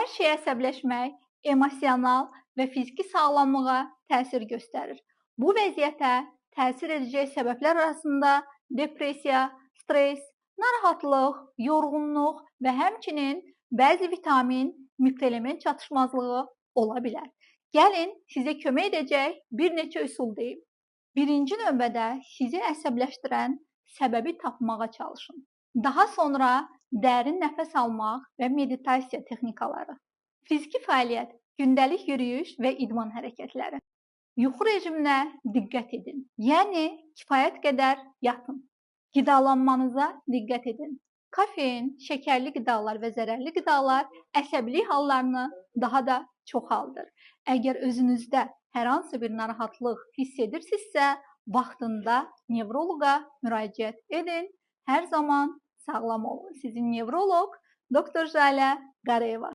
Hər şeyə əsəbləşmək emosional və fiziki sağlamlığa təsir göstərir. Bu vəziyyətə təsir edəcək səbəblər arasında depressiya, stres, narahatlıq, yorğunluq və həmçinin bəzi vitamin, mikroelement çatışmazlığı ola bilər. Gəlin sizə kömək edəcək bir neçə üsul deyim. Birinci növbədə sizi əsəbləşdirən səbəbi tapmağa çalışın. Daha sonra dərin nəfəs almaq və meditasiya texnikaları. Fiziki fəaliyyət, gündəlik yürüyüş və idman hərəkətləri. Yuxu rejiminə diqqət edin. Yəni kifayət qədər yatın. Qidalanmanıza diqqət edin. Kofein, şəkərli qidalar və zərərli qidalar əsəbilik hallarını daha da çoxaldır. Əgər özünüzdə hər hansı bir narahatlıq hiss edirsinizsə, vaxtında nevroloqa müraciət edin. Hər zaman sağlam olun. Sizin nevroloq Dr. Jalə Qarayeva.